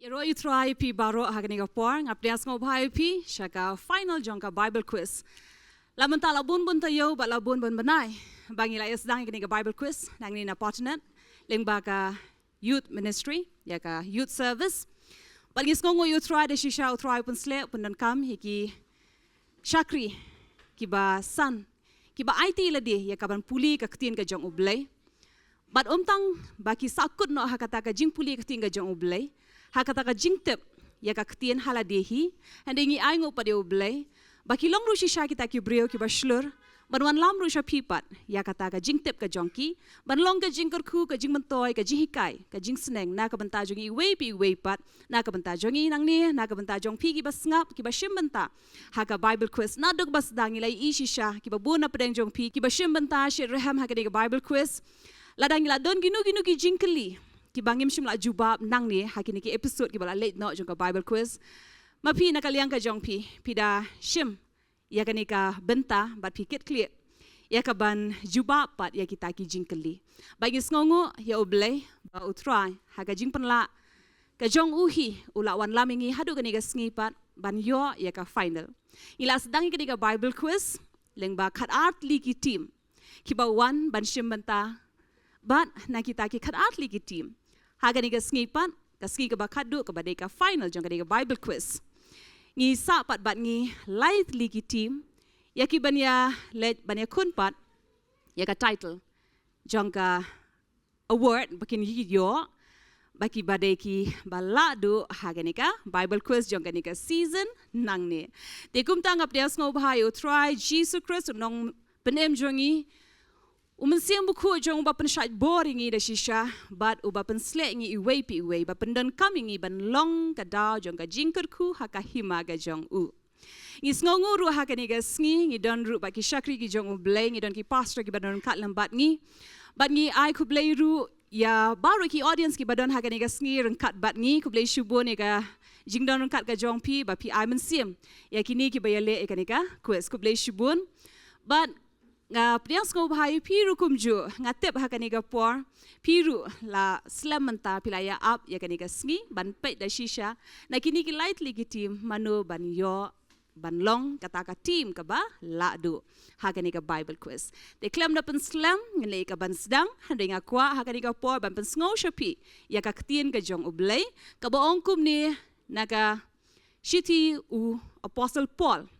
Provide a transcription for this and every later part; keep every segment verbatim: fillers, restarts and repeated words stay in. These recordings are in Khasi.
Ïaroh ïa U Trai ïa phi baroh ha kane ka por, nga pdiang sngewbha ïa phi sha ka final jong ka Bible quiz. La mynta la bun bun taïew bad la bun bun bnai ba ngi la ïa sdang ïa kane ka Bible quiz nangne na Patnat lyngba ka youth ministry, ïa ka youth service. Bad ngi sngewnguh ïa U Trai da shisha U Trai u pynsleh, u pyndonkam ïa ki shakri kiba san, kiba aiti lade ïa kaban pule ka ktien ka jong U Blei. Bad ym tang ba ki sahkut noh ha kata ka jingpule ka ktien ka jong U Blei, ha kata ka jingtip ïa ka ktien ha lade hi, hynrei ngi ainguh pat ïa U Blei ba ki long ruh shisha kita ki briew kiba shlur ban wanlam ruh sha phi pat ïa kata ka jingtip ka jong ki, ban long ka jingkyrkhu, ka jingmyntoi, ka jinghikai, ka jingsneng na ka bynta jong ngi iwei pa iwei pat, na ka bynta jong ngi nangne, na ka bynta jong phi kiba sngap, kiba shim bynta ha ka Bible quiz. Naduh ba sdang ngi la ïohi shisha kiba bun na pdeng jong phi kiba shim bynta shit rhem ha kane ka Bible quiz. Lada ngi la don kino kino ki jingkylli kiba ngim shym la jubab nangne ha kine ki episode kiba la leit noh jong ka Bible quiz, ma phi na ka liang ka jong phi, phi da shim ïa kane ka bynta bad phi kit khlieh ïa kaban jubab pat ïa kita ki jingkylli. Bad ngi sngewnguh ïa U Blei ba U Trai ha ka jingpynlah ka jong u hi u la wanlam ïa ngi haduh kane ka sngi pat ban ïoh ïa ka final. Ngi la sdang ïa kane ka Bible quiz lyngba khatar tylli ki team kiba wan ban shim bynta bad na kita ki khatar tylli ki team ha kane ka sngi pat, ka sngi kaba khatduh kaba dei ka final jong kane ka Bible quiz. Ngi sah pat bad ngi lai tylli ki team ïa ki ban ïa leit ban ïakhun pat ïa ka title jong ka award ba kin ïoh, ba kiba dei kiba lah duh ha kane ka Bible quiz jong kane ka season nangne. Te kumta nga pdiang sngewbha ïa U Trai Jisu Khrist u nongpynim jong ngi, U Mynsiem Bakhuid jong u ba pynshait bor ïa ngi da shisha bad u ba pynsleh ïa ngi iwei pa iwei, ba pyndonkam ïa ngi ban long ka daw jong ka jingkyrkhu ha ka hima ka jong u. Ngi sngewnguh ruh ha kane ka sngi ngi don ruh bad ki shakri ki jong U Blei, ngi don ki pastor kiba don ryngkat lem bad ngi. Bad ngi ai khublei ruh ïa baroh ki audience kiba don ha kane ka sngi ryngkat bad ngi. Khublei shibun ïa ka jingdon ryngkat ka jong phi ba phi ai mynsiem ïa kine kiba ïaleh ïa kane ka quiz. Khublei shibun. Bad nga pdiang sngewbha ïa phi ruh kumjuh, nga tip ha kane ka por phi ruh la slem mynta, phi la ïa ap ïa kane ka sngi ban peit da shisha na kine ki lai tylli ki team mano ban ïoh ban long kata ka team kaba lah duh ha kane ka Bible quiz. Te khlem da pynslem, ngin leit ïa kaban sdang, hynrei nga kwah ha kane ka por ban pynsngew sha phi ïa ka ktien ka jong U Blei kaba ong kumne na ka shithi u Apostle Paul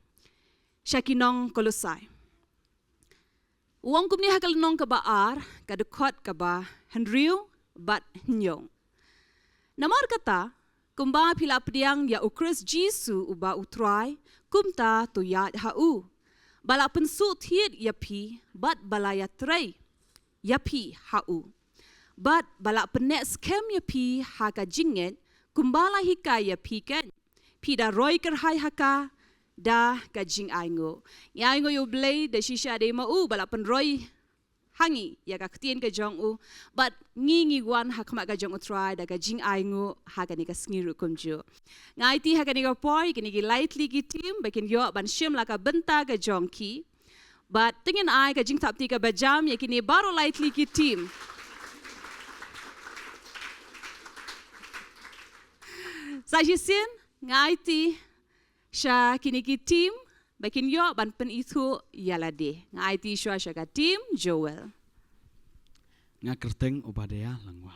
sha ki nong Kolosai. U ong kumne ha ka lynnong kaba ar, ka dkhot kaba hynriew bad hynñiew: Namar kata, kumba phi la pdiang ïa U Khrist Jisu uba U Trai, kumta to ïaid ha u, ba la pynsuhthied ïa phi bad ba la ïatrei ïa phi ha u, bad ba la pynneh skhem ïa phi ha ka jingngeit, kumba la hikai ïa phi keiñ. Phi da roi kyrhai ha ka da ka jingainguh. Ngi ainguh ïa U Blei da shisha dei ma u ba la pynroi ha ngi ïa ka ktien ka jong u, bad ngi ngi wan ha khmat ka jong U Trai da ka jingainguh ha kane ka sngi ruh kumjuh. Nga aiti ha kane ka por ïa kine ki lai tylli ki team ba kin ïoh ban shim la ka bynta ka jong ki. Bad te ngin ai ka jingthap kti kaba jam ïa kine baroh lai tylli ki team. Sa shisien nga aiti sha kine ki team ba kin ïoh ban pynithuh ïa lade. Nga aiti shuwa sha ka team Joel. Nga kyrteng Obadiah Langwa.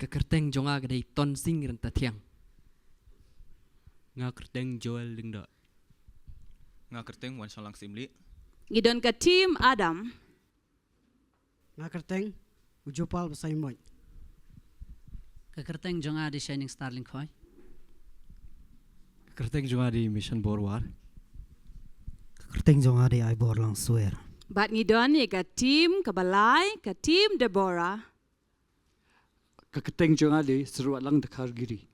Ka kyrteng jong nga ka dei Tonsing Ryntathiang. Nga kyrteng Joel Lyngdoh. Nga kyrteng Wanshonglang Syiemlieh. Ngi don ka team Adam. Nga kyrteng u Jopal Basaimoit. Ka kyrteng jong nga dei Shining Star Lyngkhoi. Ka kyrteng jong nga dei Mission Borwar. Ka kyrteng jong nga dei Aibor Langswer. Bad ngi don ïa ka team kaba lai, ka team Deborah. Ka kyrteng jong nga dei Syrwatlang Dkhar Giri.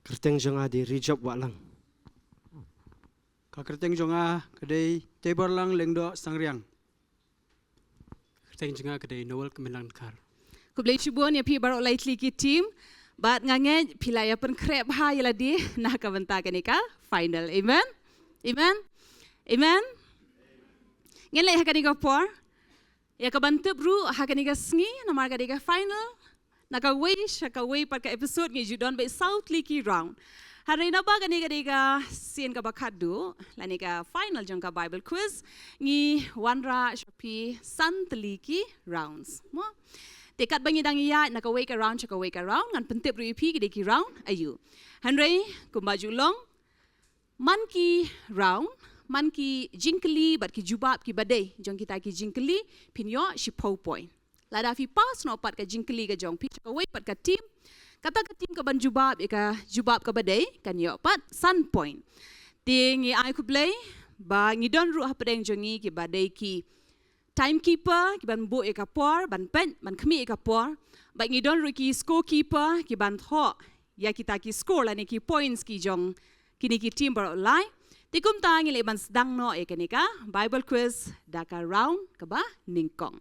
Kyrteng jong nga dei Rijop Watlang. Ka kyrteng jong nga ka dei Teborlang Lyngdoh Sangriang. Kyrteng jong nga ka dei Noel Kmenlang Dkhar. Khublei shibun ïa phi baroh lai tylli ki team. Bad nga ngeit phi la ïa pynkhreh bha ïa lade na ka bynta kane ka final. Amen. Amen. Amen. Ngin leit ha kane ka por ïa kaban tip ruh ha kane ka sngi, namar ka dei ka final. Na kawei sha kawei pat ka episode ngi ju don beit saw tylli ki round. Hynrei naba kane ka dei ka sien kaba khatduh lane ka final jong ka Bible quiz, ngi wanrah sha phi san tylli ki rounds. Mo? Te katba ngi dang ïaid na kawei ka round sha kawei ka round, ngan pyntip ruh ïa phi ki dei ki round aïu. Hynrei kumba ju long, man ki round, man ki jingkylli bad ki jubab kiba dei jong kita ki jingkylli, phin ïoh shiphew point. Lada phi pass noh pat ka jingkylli ka jong phi sha kawei pat ka team, kata ka team kaban jubab ïa ka jubab kaba dei kan ïoh pat san point. Te ngi ai khublei ba ngi don ruh hapdeng jong ngi kiba dei ki timekeeper, kiban buh ïa ka por, ban peit, ban khmih ïa ka por. Bad ngi don ruh ki scorekeeper, kiban thoh ïa kita ki score lane ki points ki jong kine ki team baroh lai. Te kumta ngi leit ban sdang noh ïa kane ka Bible quiz da ka round kaba nyngkong.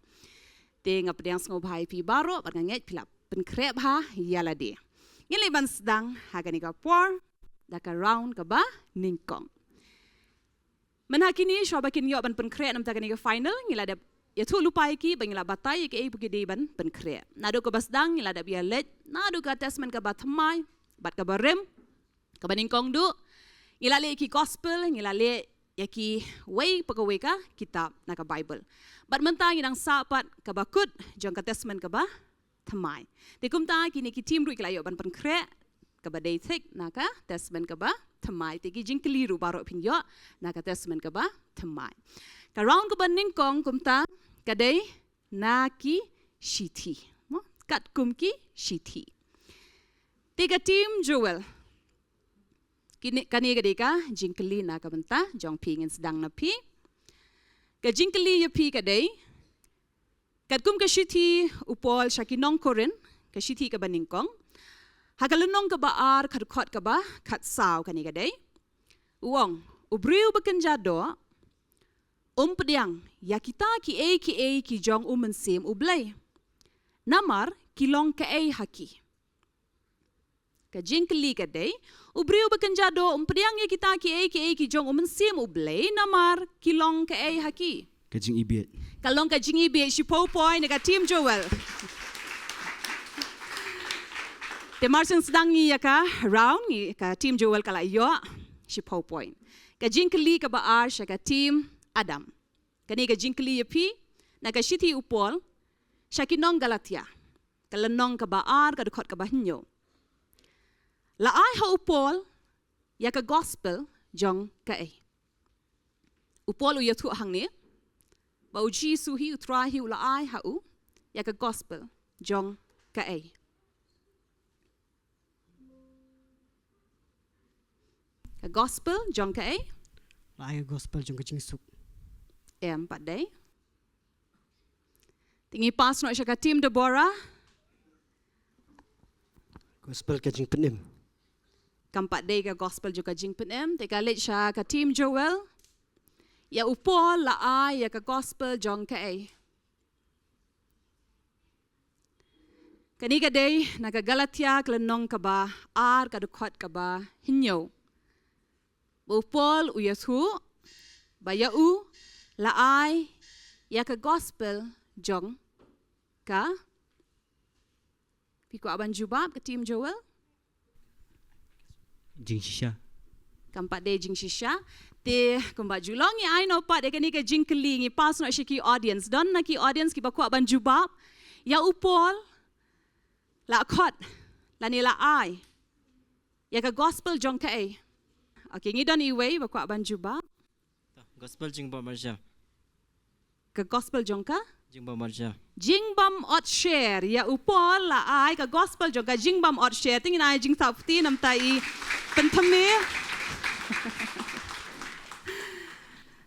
Te nga pdiang sngewbha ïa phi baroh, bad nga ngeit phi la pynkhreh bha ïa lade. Ngi leit ban sdang ha kane ka por da ka round kaba nyngkong. Mynha kine, shuwa ba kin ïoh ban pynkhreh namar kane ka final, ngi la dep ïathuh lypa ïa ki, ba ngi la batai ïa kaei ba ki dei ban pynkhreh. Naduh kaba sdang ngi la dep ïaleit naduh ka Testament kaba thymmai bad kaba rim, kaba nyngkong duh ngi la leh ïa ki gospel, ngi la leh ïa kiwei pa kawei ka kitab na ka Bible. Bad mynta ngi dang sah pat kaba kut jong ka Testament kaba thymmai. Te kumta kine ki team ruh ki la ïoh ban pynkhreh kaba dei thik na ka Testament kaba thymmai. Te ki jingkylli ruh baroh phin ïoh na ka Testament kaba thymmai. Ka round kaba nyngkong kumta ka dei na ki shithi. Mo? Katkum ki shithi. Te ka team Joel, kine, kane ka dei ka jingkylli na ka bynta jong phi, ngin sdang na phi. Ka jingkylli ïa phi ka dei, katkum ka shithi u Paul sha ki nong Korinth, ka shithi kaba nyngkong, ha ka lynnong kaba ar, ka dkhot kaba khatsaw, kane ka dei, u ong, u briew ba kynja doh um pdiang ïa kita kiei kiei ki jong u Mynsiem U Blei. Namar ki long kaei ha ki? Ka jingkylli ka dei, u briew ba kynja doh um pdiang ïa kita kiei kiei ki jong u Mynsiem U Blei, namar ki long kaei ha ki? Ka jingibieit. Ka long ka jingibieit, shiphew point na ka team Joel. Te mar shen sdang ngi ïa ka round, ngi, ka team Joel ka la ïoh shiphew point. Ka jingkylli kaba ar sha ka team Adam. Kane ka jingkylli ïa phi, na ka shithi u Paul sha ki nong Galatia, ka lynnong kaba ar, ka dkhot kaba hynñiew. La ai ha u Paul ïa ka gospel jong kaei? U Paul u ïathuh hangne ba u Jisu hi, u Trai hi, u la ai ha u ïa ka gospel jong kaei? Ka gospel jong kaei? La ai ka gospel jong ka jingsuk. Em pat dei. Te ngi pass noh sha ka team Deborah. Gospel ka jingpynim. Kam pat dei ka gospel jong ka jingpynim. Te ka leit sha ka team Joel. Ïa u Paul la ai ïa ka gospel jong kaei? Kane ka dei na ka Galatia, ka lynnong kaba ar, ka dkhot kaba hynñiew. Ba u Paul u ïathuh ba ïa u la ai ïa ka gospel jong ka. Phi kwah ban jubab ka team Joel? Jingshisha. Kam pat dei jingshisha. Te kumba ju long, ngi ai noh pat ïa kane ka jingkylli, ngi pass noh sha ki audience. Don na ki audience kiba kwah ban jubab ïa u Paul la khot lane la ai ïa ka gospel jong kaei? Okay, ngi don iwei ba kwah ban jubab. Gospel jingbym ot share. Ka gospel jong ka? Jingbym ot share. Jingbym ot share. Ïa u Paul la ai ka gospel jong ka jingbym ot share. Te ngin ai jingsngewthuh namar i pynthymmai.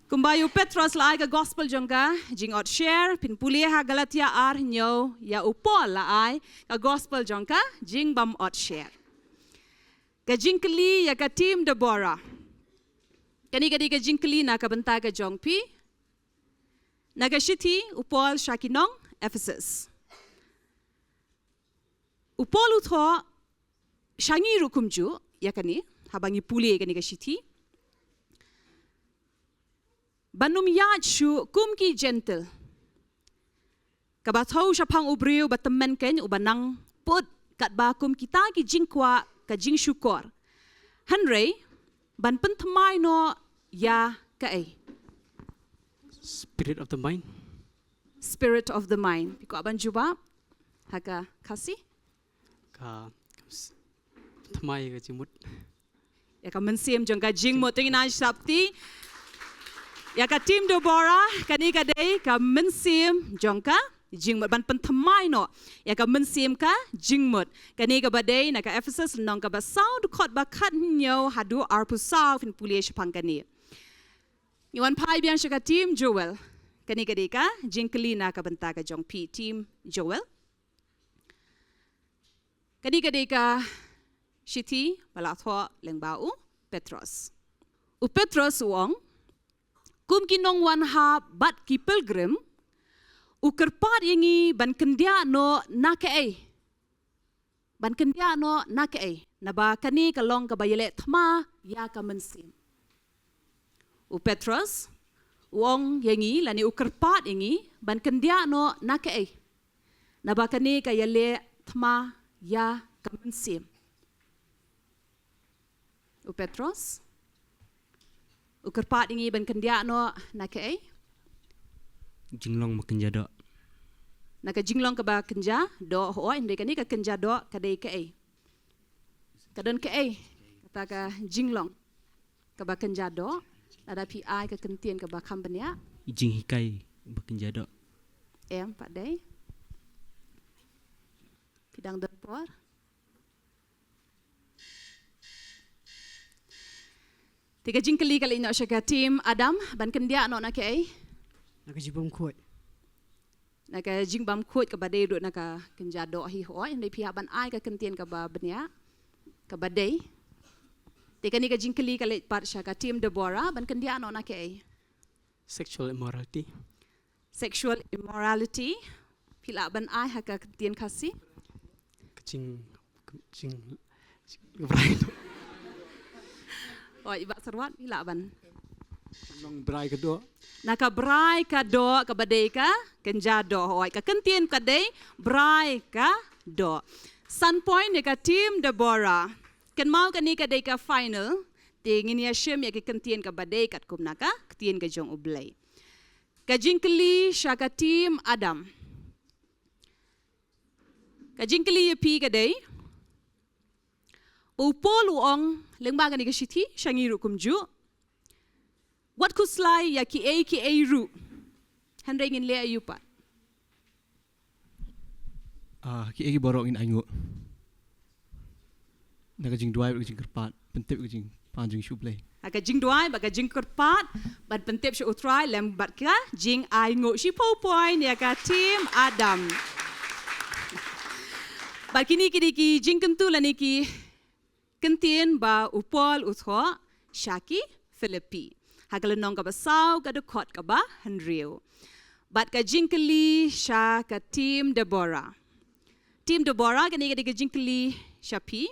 Kumba ïa u Petros la ai ka gospel jong ka jingot share, phin pule ha Galatia ar hynñiew, ïa u Paul la ai ka gospel jong ka jingbym ot share. Ka jingkylli ïa ka team Deborah. Kane ka dei ka jingkylli na ka bynta ka jong phi. Na ka shithi u Paul sha ki nong Ephesus, u Paul u thoh sha ngi ruh kumjuh ïa kane, haba ngi pule kane ka shithi. Ban ym ïaid shuh kum ki Jentil, kaba thew shaphang u briew ba tymmen keiñ uba nang put katba kum kita ki jingkwah ka jingshukor. Hynrei ban pynthymmai noh ïa kaei? Spirit of the mind. Spirit of the mind. Phi kwah ban jubab ha ka Khasi? Ka s-, thymmai ka jingmut. Ïa ka mynsiem jong ka jingmut. Tang ina shapti. Ïa ka team Deborah, kane ka dei ka mynsiem jong ka jingmut, ban pynthymmai noh ïa ka mynsiem ka jingmut. Kane kaba dei na ka Ephesus lynnong kaba saw, dkhot ba khathynñiew haduh arphew saw. Phin pule shaphang kane. Ngi wan phai biang sha ka team Joel. Kane ka dei ka jingkylli na ka bynta ka jong phi, team Joel. Kane ka dei ka shithi ba la thoh lyngba u Petros. U Petros u ong, kum ki nongwan hap bad ki pilgrim, u kyrpad ïa ngi ban kyndiah noh na kaei? Ban kyndiah noh na kaei? Naba kane ka long kaba ïaleh thma ïa ka mynsiem. U Petros u ong ïa ngi, lane u kyrpad ïa ngi ban kyndiah noh na kaei? Naba kane ka ïaleh thma ïa ka mynsiem. U Petros u kyrpad ïa ngi ban kyndiah noh na kaei? Jinglong ba kynja doh. Na ka jinglong kaba kynja doh, hooid, hynrei kane ka kynja doh ka dei kaei? Ka don kaei kata ka jinglong kaba kynja doh? Lada phi ai ka kyntien kaba kham bniah. Jinghikai ba kynja doh. Em pat dei. Phi dang don por. Te ka jingkylli ka leit noh sha ka team Adam, ban kyndiah noh na kaei? Na ka jingbam khuid. Na ka jingbam khuid kaba dei ruh na ka kynja doh hi, hooid, hynrei phi hap ban ai ka kyntien kaba bniah, kaba dei. Te kane ka jingkylli ka leit pat sha ka team Deborah, ban kyndiah noh na kaei? Sexual immorality. Sexual immorality. Phi lah ban ai ha ka ktien Khasi? Ka jing, ka jing, jing, oh, i Bah Sarwat, phi lah ban. Long brai ka doh. Na ka brai ka doh, kaba dei ka kynja doh. Oh, ka ktien ka dei brai ka doh. San point ïa ka team Deborah. Kynmaw kane ka dei ka final. Te ngin ïa shim ïa ka ktien kaba dei katkum na ka ktien ka jong U Blei. Ka jingkylli sha ka team Adam. Ka jingkylli ïa phi ka dei, ba u Paul u ong lyngba kane ka shithi sha ngi ruh kumjuh, wat khuslai ïa kiei kiei ruh. Hynrei ngin leh aïu pat? Ah, kiei kiei baroh ngin ainguh. Na ka jingduwai bad ka jingkyrpad, pyntip ka jingpang jong U Blei. Ha ka jingduwai bad ka jingkyrpad, bad pyntip sha U Trai lem bad ka jingainguh. Shiphew point ïa ka team Adam. Bad kine ki dei ki jingkyntu lane ki ktien ba u Paul u thoh sha ki Philippi. Ha ka lynnong kaba saw, ka dkhot kaba hynriew. Bad ka jingkylli sha ka team Deborah. Team Deborah, kane ka dei ka jingkylli sha phi.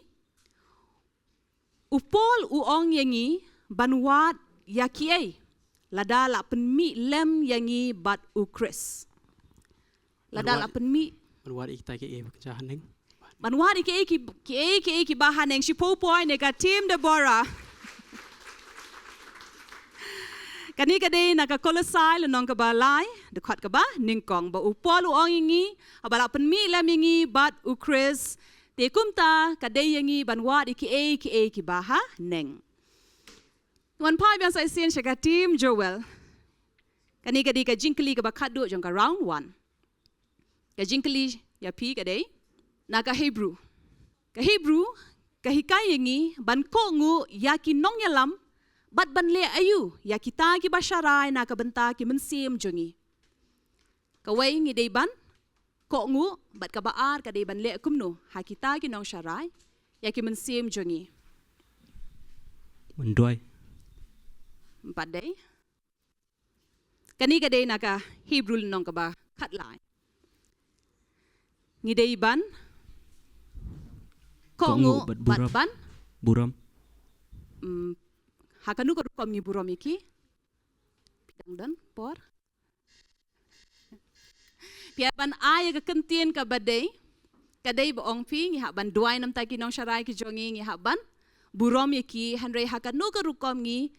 U Paul u ong ïa ngi ban wad ïa kiei lada la pynmih lem ïa ngi bad U Khrist? Lada la pynmih. Ban wad ïa kita kiei ba kynja haneng. Ban wad ïa kiei ki, kiei kiei kiba haneng. Shiphew point ïa ka team Deborah. Kane ka dei na ka Kolosai lynnong kaba lai, dkhot kaba nyngkong, ba u Paul u ong ïa ngi, haba la pynmih lem ïa ngi bad U Khrist, te kumta ka dei ïa ngi ban wad ïa kiei kiei kiba haneng. Wan phai biang sa shisien sha ka team Joel. Kane ka dei ka jingkylli kaba khatduh jong ka round one. Ka jingkylli ïa phi ka dei na ka Hebru. Ka Hebru ka hikai ïa ngi ban kohnguh ïa ki nongïalam bad ban leh aïu ïa kita kiba sharai na ka bynta ki mynsiem jong ngi. Kawei, ngi dei ban kohnguh, bad kaba ar ka dei ban leh kumno ha kita ki nongsharai ïa ki mynsiem jong ngi? Ban duwai. Em pat dei. Kane ka dei na ka Hebru lynnong kaba khatlai. Ngi dei ban kohnguh bad ban burom. Mm, ha kano ka rukom ngi burom ïa ki? Phi dang don por. Phi hap ban ai ïa ka kyntien kaba dei Ka dei ba ong phi ngi hap ban duwai namar ki nongsharai ki jong ngi, ngi hap ban burom ïa ki, hynrei ha kano ka rukom ngi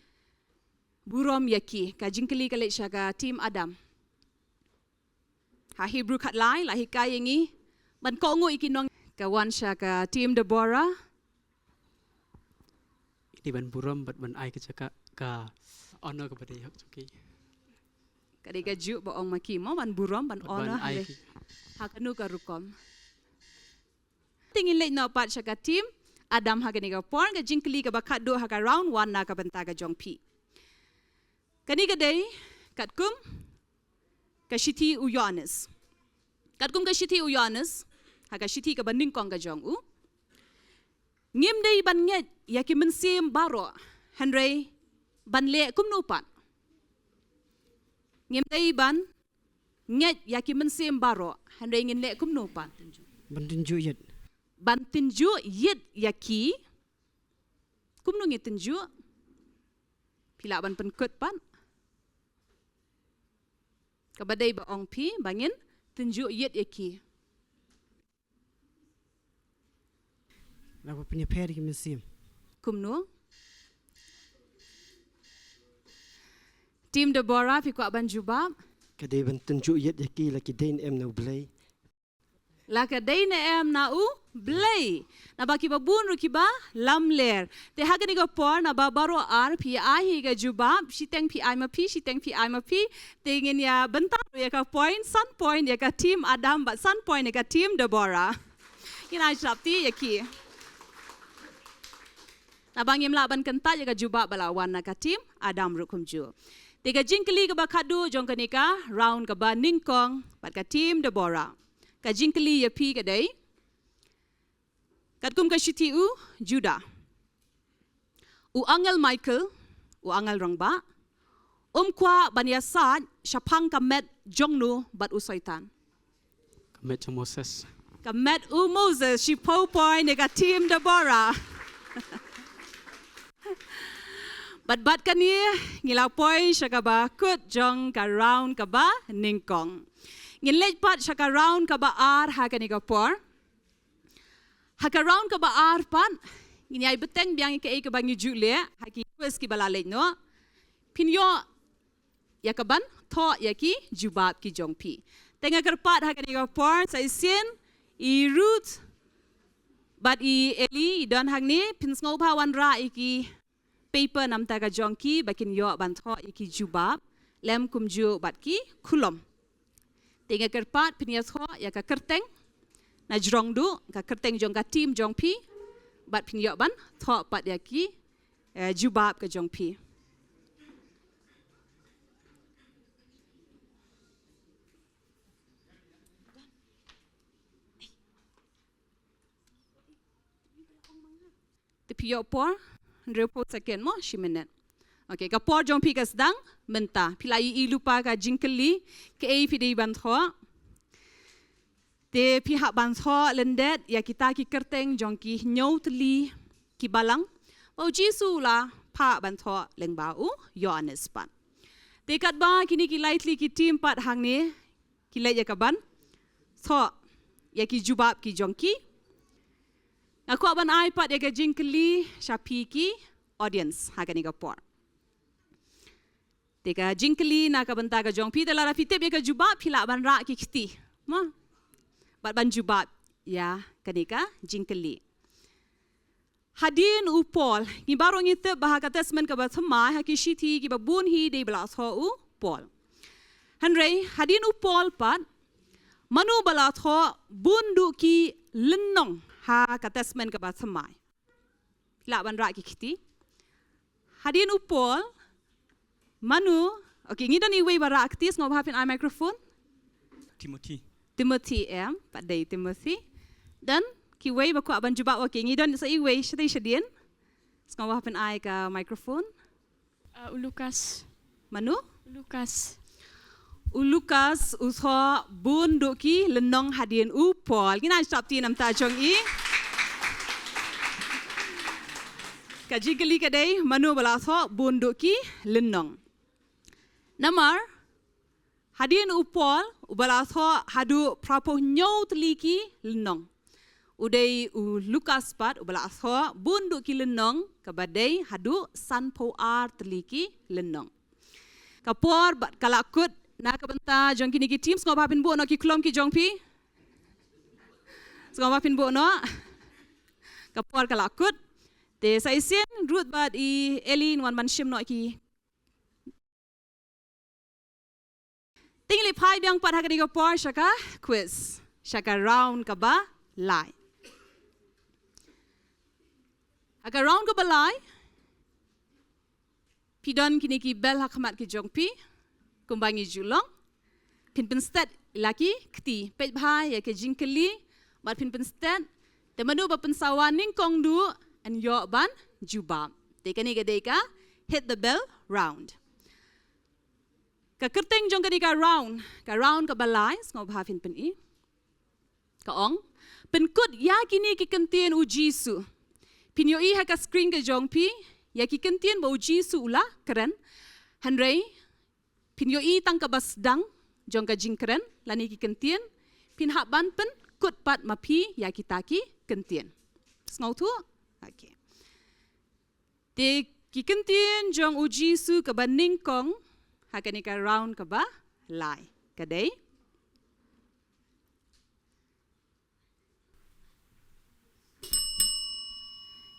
burom ïa ki? Ka jingkylli ka leit sha ka team Adam. Ha Hebru khatlai la hikai ïa ngi ban kohnguh ïa ki nong, ka wan sha ka team Deborah. Ngi dei ban burom bad ban ai ka jaka, ka honor kaba dei hok jong ki. Ka dei kajuh ba ong ma ki mo, ban burom, ban honor, ha kano ka rukom. Te ngin leit noh pat sha ka team Adam ha kane ka por. Ka jingkylli kaba khatduh ha ka round wan na ka bynta ka jong phi. Kane ka dei katkum ka shithi u Ïoannis. Katkum ka shithi u Ïoannis, ha ka shithi kaba nyngkong ka jong u. Ngim dei ban ngeit ïa ki mynsiem baroh, hynrei ban leh kumno pat? Ngim dei ban ngeit ïa ki mynsiem baroh, hynrei ngin leh kumno pat? Ban tynjuh ïit. Ban tynjuh ïit ïa ki. Kumno ngi tynjuh? Phi lah ban pynkut pat. Kaba dei ba ong phi ba ngin tynjuh ïit ïa ki. Lada pynïapher ki mynsiem. Kumno? Team Deborah, phi kwah ban jubab? Ka dei ban tynjuh ïit ïa ki la ki dei ne em na U Blei. La ka dei ne em na U Blei. Naba kiba bun ruh kiba lamler. Te ha kane ka por naba baroh ar phi ai hi ka jubab, shiteng phi ai ma phi, shiteng phi ai ma phi. Te ngin ïa bynta ruh ïa ka point, san point ïa ka team Adam bad san point ïa ka team Deborah. Ngin ai shlap ti ïa ki. Naba ngim lah ban kyntait ïa ka jubab ba la wan na ka team Adam ruh kumjuh. Te ka jingkylli kaba khatduh jong kane ka round kaba nyngkong bad ka team Deborah. Ka jingkylli ïa phi ka dei. Katkum ka shithi u Judah. U angel Michael, u angel rangbah, um kwah ban ïasaid shaphang ka met jong no bad u Soitan? Ka met jong Moses. Ka met u Moses, shiphew point ïa ka team Deborah. Bad bad kane ngi la poi sha kaba kut jong ka round kaba nyngkong. Ngin leit pat sha ka round kaba ar ha kane ka por. Ha ka round kaba ar pat ngin ïai bteng biang ïa kaei kaba ngi ju leh ha ki quiz kiba la leit noh. Phin ïoh ïa ka ban thoh ïa ki jubab ki jong phi. Te nga kyrpad ha kane ka por sa shisien i Ruth bad i Eli i don hangne, phin sngewbha wanrah ïa ki paper namar ka jong ki ba kin ïoh ban thoh ïa ki jubab lem kumjuh bad ki khulom. Te nga kyrpad phin ïa thoh ïa ka kyrteng na jrong duh, ka kyrteng jong ka team jong phi bad phin ïoh ban thoh pat ïa ki, eh, jubab ka jong phi. Te phi ïoh por hynriewphew second mo, shi minit. Okay, ka por jong phi ka sdang mynta. Phi la ïohi lypa ka jingkylli, kaei phi dei ban thoh. Te phi hap ban thoh lyndet ïa kita ki kyrteng jong ki hynñiew tylli ki balang ba u Jisu u la phah ban thoh lyngba u Ïoannis pat. Te katba kine ki lai tylli ki team pat hangne ki leit ïa ka ban thoh ïa ki jubab ki jong ki, nga kwah ban ai pat ïa ka jingkylli sha phi ki audience ha kane ka por. Te ka jingkylli na ka bynta ka jong phi, te lada phi tip ïa ka jubab phi lah ban rah ki kti, mo, bad ban jubab ïa kane ka jingkylli. Hadien u Paul, ngi baroh ngi tip ba ha ka Testament kaba thymmai, ha ki shithi kiba bun hi dei ba la thoh u Paul. Hynrei hadien u Paul pat, mano ba la thoh bun duh ki lynnong ha ka Testament kaba thymmai? Phi lah ban rah ki kti. Hadien u Paul, mano? Okay, ngi don iwei ba rah kti, sngewbha phin ai microphone. Timothy. Timothy, em, pat dei Timothy. Don kiwei ba kwah ban jubab? Okay, ngi don sa iwei shatei shadien. Sngewbha phin ai ka microphone. Uh, u Lukas. Mano? U Lukas. U Lukas u thoh bun duh ki lynnong hadien u Paul. Ngin ai shlap ti namar jong i. Ka jingkylli ka dei mano ba la thoh bun duh ki lynnong. Namar hadien u Paul uba la thoh haduh phraphew hynñiew tylli ki lynnong. u dei u Lukas pat uba la thoh bun duh ki lynnong, kaba dei haduh sanphew ar tylli ki lynnong. Ka por bad ka la kut, na ka bynta jong kine ki team, sngewbha phin buh noh ki khlong ki jong phi. Sngewbha phin buh noh. Ka por ka la kut. Te sa shisien Ruth bad i Elin wan ban shim noh ki. Te ngin leit phai biang pat ha kane ka por sha ka quiz, sha ka round kaba lai. Ha ka round kaba lai, phi don kine ki bell ha khmat ki jong phi, kumba ngi ju long. Phin pynstet la ki kti, peit bha ïa ka jingkylli, bad phin pynstet, te mano ba pynsawa nyngkong duh, yn ïoh ban jubab. Te kane ka dei ka hit the bell round. Ka kyrteng jong kane ka round, ka round kaba lai, sngewbha phin pyni. Ka ong, pynkut ïa kine ki kyntien u Jisu. Phin ïohi ha ka screen ka jong phi, ïa ki kyntien ba u Jisu u la kren. Hynrei, phin ïohi tang kaba sdang jong ka jingkren, lane ki kyntien, phin hap ban pynkut pat ma phi ïa kita ki kyntien. Sngewthuh? Okay. Te ki kyntien jong u Jisu kaba nyngkong, ha kane ka round kaba lai. Ka dei.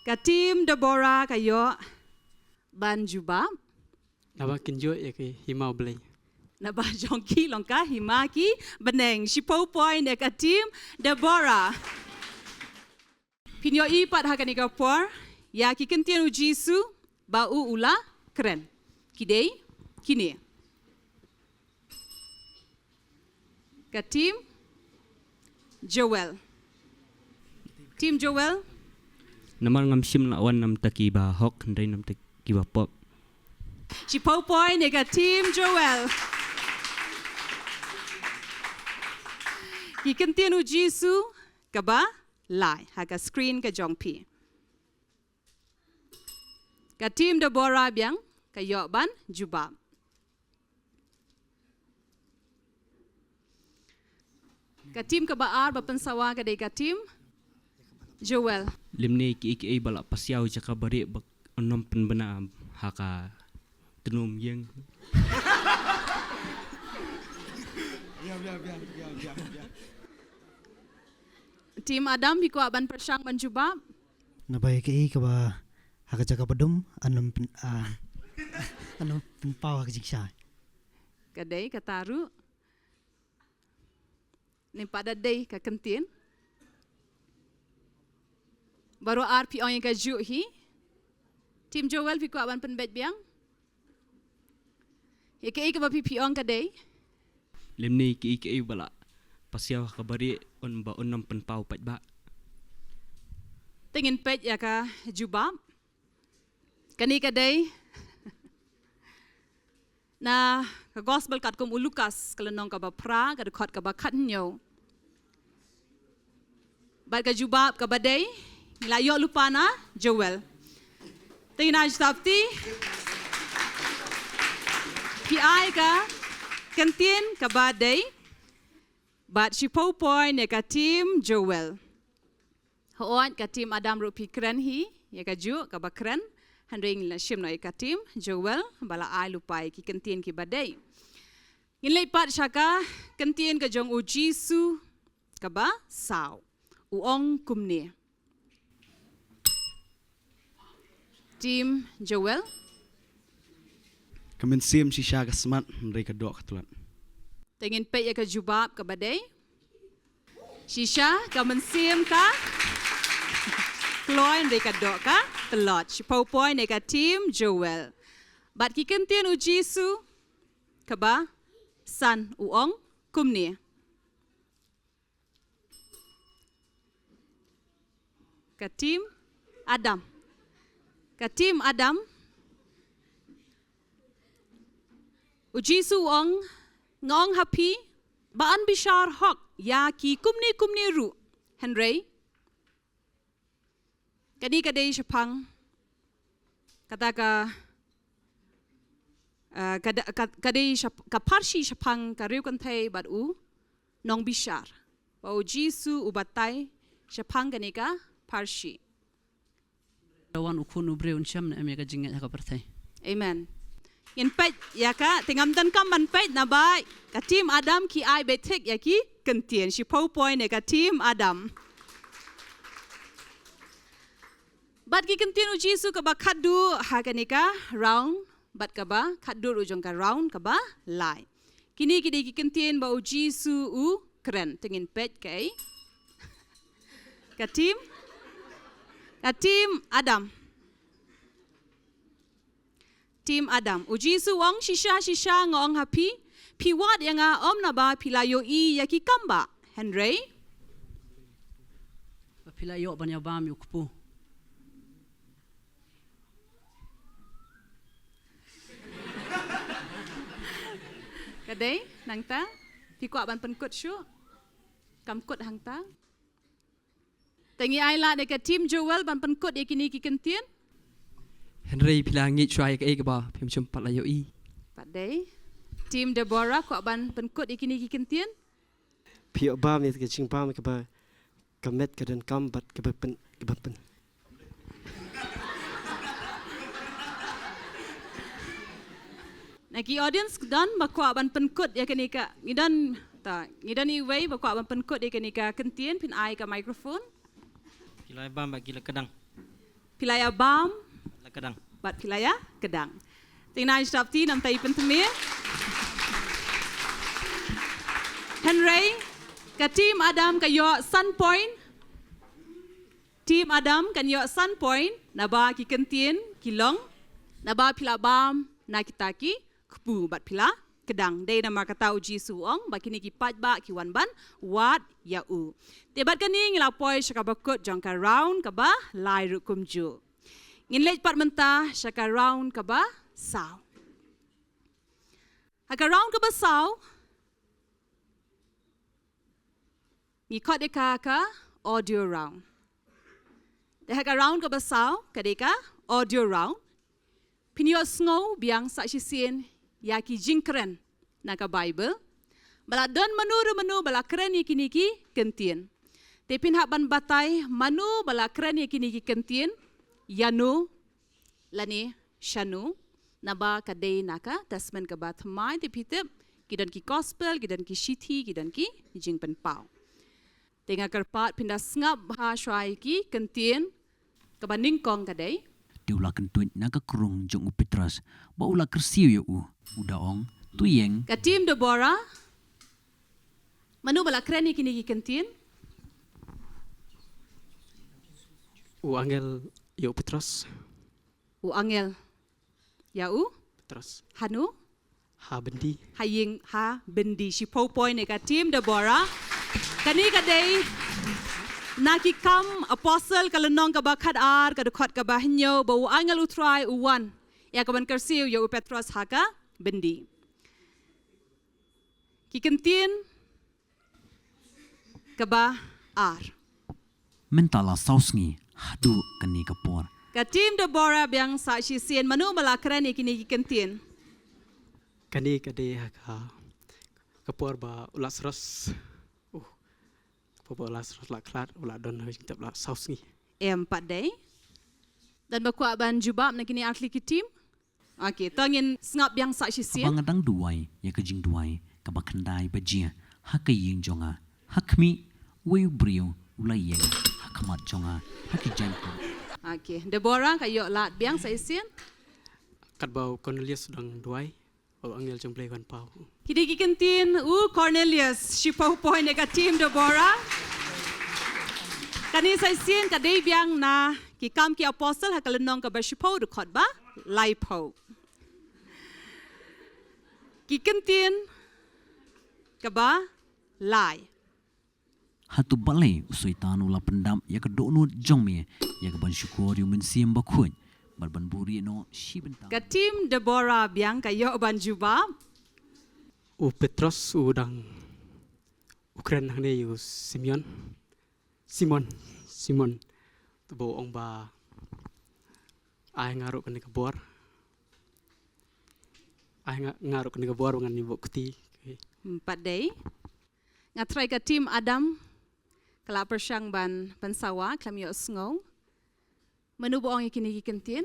Ka team Deborah ka ïoh ban jubab. Naba kynjoh ïa ki hima u Blei. Naba jong ki long ka hima ki bneng. Shiphew point ïa ka team Deborah. Phin ïohi pat ha kane ka por, ïa ki kyntien u Jisu, ba u u la kren. Ki dei, kine. Ka team Joel. Team Joel. Namar ngam shym la wan namar ki ba hok, hynrei namar ki ba pop. Shiphew point ïa ka team Joel. Ki kyntien u Jisu, kaba lai, ha ka screen ka jong phi. Ka team Deborah biang, ka ïoh ban jubab. Ka team kaba ar ba pynsawa ka dei ka team Joel. Lymne ki, ki, ki ba la pasiaw jaka bari ba nym pynbna ha ka tnum ïing. Team Adam, phi kwah ban pyrshang ban jubab? Naba ïa kaei kaba ha ka jaka ba dum, nym pyn, ah, nym pynpaw ha ka jingshai. Ka dei, kata ruh. Nym pat da dei ka kyntien. Baroh ar phi ong ïa kajuh hi. Team Joel, phi kwah ban pynbeit biang? Ïa kaei kaba phi, phi ong ka dei? Lymne kaei kaei ba la pasiaw ha ka bari un ba un nym pynpaw pat ba. Te ngin peit ïa ka jubab. Kane ka dei na ka gospel katkum u Lukas, ka lynnong kaba phra, ka dkhot kaba khathynñiew. Bad ka jubab kaba dei, ngi la ïoh lypa na Joel. Te ngin ai jubab ti. Phi ai ka kyntien kaba dei. Bad shiphew point ïa ka team Joel. Hooid, ka team Adam ruh phi kren hi ïa kajuh kaba kren. Hynrei ngin la shim noh ïa ka team Joel ba la ai lypa ïa ki kyntien kiba dei. Ngin leit pat sha ka kyntien ka jong u Jisu kaba saw. U ong kumne. Team Joel. Ka mynsiem shisha ka smat, hynrei ka doh ka tlot. Te ngin peit ïa ka jubab kaba dei. Shisha ka mynsiem ka kloi, hynrei ka doh ka tlot. Shiphew point ïa ka team Joel. Bad ki kyntien u Jisu kaba san, u ong kumne. Ka team Adam. Ka team Adam. U Jisu u ong, nga ong ha phi, ba yn bishar hok ïa ki kumne kumne ruh. Hynrei kane ka dei shaphang, kata ka, eh, ka da-, ka, ka dei shap-, ka pharshi shaphang ka riew kynthei bad u nongbishar. Ba u Jisu u batai shaphang kane ka pharshi. Da wan u Khun u briew un shem ne em ïa ka jingngeit ha ka pyrthei. Amen. Ngin peit ïa ka, te ngam donkam ban peit naba ka team Adam ki ai beit thik ïa ki kyntien. Shiphew point ïa ka team Adam. Bad ki kyntien u Jisu kaba khatduh ha kane ka round, bad kaba khatduh ruh jong ka round kaba lai. Kine ki dei ki kyntien ba u Jisu u kren, te ngin peit kaei. Ka team, ka team Adam. Team Adam. U Jisu u ong, shisha shisha nga ong ha phi, phi wad ïa nga ym naba phi la ïohi ïa ki kam ba. Hynrei ba phi la ïoh ban ïabam ïa u kpu. Ka dei nangta, phi kwah ban pynkut shuh? Kam kut hangta. Te ngi ai lad ïa ka team Joel ban pynkut ïa kine ki kyntien. Hynrei phi la ngeit shuwa ïa kaei kaba phim shym pat la ïohi. Pat dei. Team Deborah kwah ban pynkut ïa kine ki kyntien. Phi ïoh bam ïa ka jingbam kaba ka met ka donkam bad kaba pyn, kaba pyn. Na ki audience don ba kwah ban pynkut ïa kane ka, ngi don, ta, ngi don iwei ba kwah ban pynkut ïa kane ka kyntien, phin ai ka microphone. Phi la ïabam bad ki la kdang. Phi la ïabam. La kdang. Bad phi la ïakdang. Te ngin ai shatei namar i pynthymmai. Hynrei ka team Adam ka ïoh san point. Team Adam kan ïoh san point naba ki kyntien ki long, naba phi la bam na kita ki kpu bad phi la kdang. Dei namar kata u Jisu u ong ba kine ki paidbah ki wan ban wad ïa u. Te bad kane ngi la poi sha kaba kut jong ka round kaba lai ruh kumjuh. Ngin leit pat mynta sha ka round kaba saw. Ha ka round kaba saw ngi khot ïa ka ka audio round. Te ha ka round kaba saw, ka dei ka audio round. Phin ïohsngew biang sa shisien ïa ki jingkren na ka Bible. Ba la don mano re mano ba la kren ïa kine ki kyntien. Te phin hap ban batai mano ba la kren ïa kine ki kyntien, ïano lane shano, naba ka dei na ka Testament kaba thymmai, te phi tip ki don ki gospel, ki don ki shithi, ki don ki jingpynpaw. Te nga kyrpad phin da sngap bha shuwa ïa ki kyntien. Kaba nyngkong ka dei. Te u la kyntuid na ka krung jong u Petros, bad u la kyrsiew ïa u, u da ong, to ïeng. Ka team Deborah. Mano ba la kren ïa kine ki kyntien? U angel ïa u Petros. U angel ïa u Petros. Hano? Ha byndi. Ha ïing, ha byndi. Shiphew point ïa ka team Deborah. Kane ka dei na Ki Kam Apostle ka lynnong kaba khatar, ka dkhot kaba hynñiew, ba u angel u Trai u wan ïa ka ban kyrsiew ïa u Petros ha ka byndi. Ki kyntien kaba ar. Mynta la saw sngi haduh kane ka por. Ka team Deborah biang sa shisien, mano ba la kren ïa kine ki kyntien? Kane ka dei ha ka, ka por ba u Lasarus. Uh, ka por ba u Lasarus la khlad, u la don ha ka jingtep la saw sngi. Em pat dei. Don ba kwah ban jubab na kine artylli ki team? Okay, to ngin sngap biang sa shisien. Haba nga dang duwai ïa ka jingduwai kaba khyndai baje ha ka ïing jong nga, ha khmih, uwei u briew u la ïeng ha khmat jong nga ha ki jaiñkup. Okay, Deborah ka ïoh lad biang sa shisien. Katba u Cornelius u dang duwai, u angel jong U Blei u wan paw. Ki dei ki kyntien u Cornelius, shiphew point ïa ka team Deborah. Kane sa shisien ka dei biang na Ki Kam ki Apostle ha ka lynnong kaba shiphew, dkhot ba laiphew. Ki kyntien kaba lai. Hato balei u Soitan u la pyndap ïa ka dohnud jong me ïa ka ban shukor ïa u Mynsiem Bakhuid bad ban buhrieh noh shi bynta? Ka team Deborah biang ka ïoh ban jubab. U Petros u dang u kren hangne ïa u Simeon. Simon, Simon. Te ba u ong ba ai nga ruh kane ka bor. Ai nga, nga ruh kane ka bor ba ngan ïa buh kti. Hmm, pat dei. Nga tharai ka team Adam Ka la pyrshang ban, ban sawa, khlem ïohsngew. Mano ba ong ïa kine ki kyntien?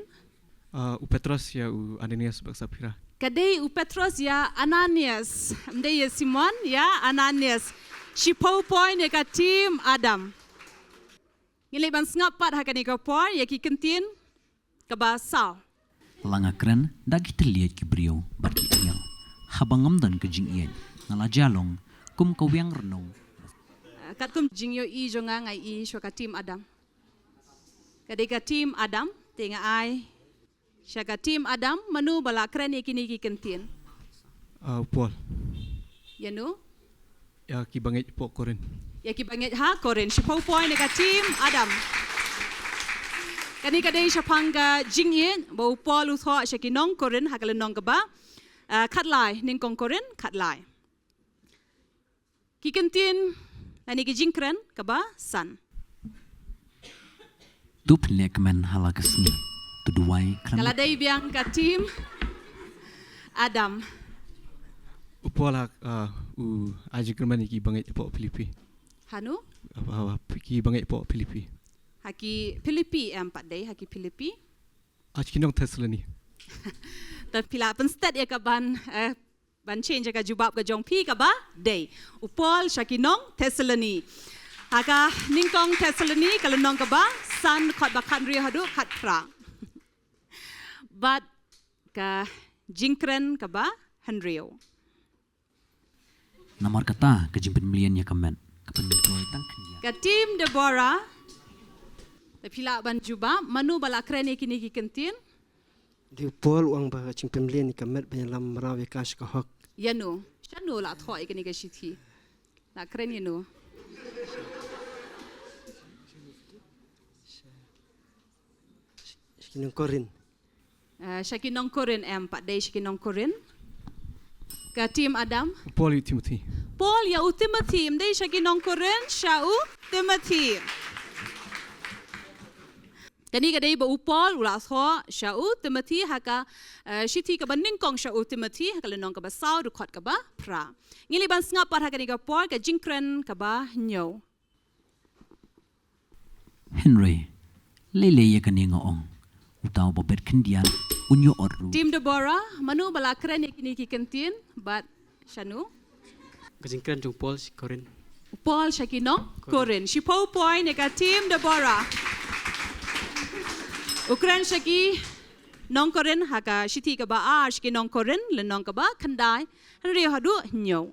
Ah, u Petros ïa u Ananias bad Saphira. Ka dei u Petros ïa Ananias. Ym dei ïa Simon, ïa Ananias. Shiphew point ïa ka team Adam. Ngin leit ban sngap pat ha kane ka por ïa ki kyntien kaba saw. La nga kren da ki thylliej ki briew bad ki angel. Haba ngam don ka jingïeit, nga la jia long kum ka wiang rnong. Ah, katkum jingïohi jong nga, nga ïohi shuwa ka team Adam. Ka dei ka team Adam, te nga ai sha ka team Adam, mano ba la kren ïa kine ki kyntien? Ah, u Paul. Ïa no? Ïa ki bangeit hapoh Korinth. Ïa ki bangeit ha Korinth. Shiphew point ïa ka team Adam. Kane ka dei shaphang ka jingïeit ba u Paul u thoh sha ki nong Korinth ha ka lynnong kaba, ah, khatlai, nyngkong Korinth khatlai. Ki kyntien lane ki jingkren kaba san. To pynlehkmen ha la ka sngi, to duwai khlem. Ka la dei biang ka team Adam. U Paul ha, ah, u ai jingkyrmen ïa ki bangeit hapoh Philippi. Hano? Ha, ha, ha ki bangeit hapoh Philippi. Ha ki Philippi em pat dei, ha ki Philippi. Ah, ki nong Thessaloni. Te phi la pynstet ïa ka ban, eh, ban change ka jubab ka jong phi kaba dei. U Paul sha ki nong Thessaloni. Ha ka nyngkong Thessaloni ka lynnong kaba san, dkhot ba khathynriew haduh khatphra. Bad ka jingkren kaba hynriew. Namar kata ka jingpynmlien ïa ka met ka pynmyntoi tang khyndiat. Ka team Deborah. Te phi lah ban jubab, mano ba la kren ïa kine ki kyntien? Dei u Paul, u ong ba ka jingpynmlien ïa ka met ban ïalam mraw ïa ka sha ka hok. Ïa no? Shano la thoh ïa kane ka shithi? La kren ïa no? Sha ki nong Korinth. Eh, sha ki nong Korinth em pat dei, sha ki nong Korinth. Ka team Adam. U Paul ïa u Timothy. Paul ïa u Timothy, ym dei sha ki nong Korinth, sha u Timothy. Kane ka dei ba u Paul u la thoh sha u Timothy ha ka, eh, shithi kaba nyngkong sha u Timothy ha ka lynnong kaba saw, dkhot kaba phra. Ngin leit ban sngap pat ha kane ka por ka jingkren kaba hynñiew. Hynrei lei lei ïa kane nga ong, uta uba bet khyndiat un ïoh ot ruh. Team Deborah, mano ba la kren ïa kine ki kyntien bad shano? Ka jingkren jong u Paul sha ki Korinth. U Paul sha ki nong Korinth. Shiphew point ïa ka team Deborah. U kren sha ki nong Korinth ha ka shithi kaba ar sha ki nong Korinth, lynnong kaba khyndai, hynriew haduh hynñiew.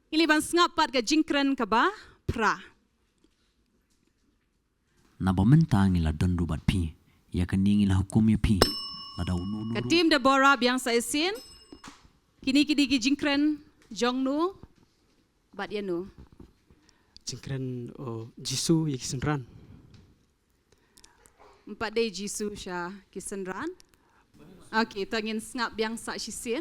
Ngin leit ban sngap pat ka jingkren kaba phra. Naba mynta ngi la don ruh bad phi, ïa kane ngi la hukum ïa phi, lada uno uno ruh. Ka team Deborah biang sa shisien. Kine ki dei ki jingkren jong no bad ïa no? Jingkren, oh, Jisu ïa ki synran. Ym pat dei Jisu sha ki synran. Okay, to ngin sngap biang sa shisien.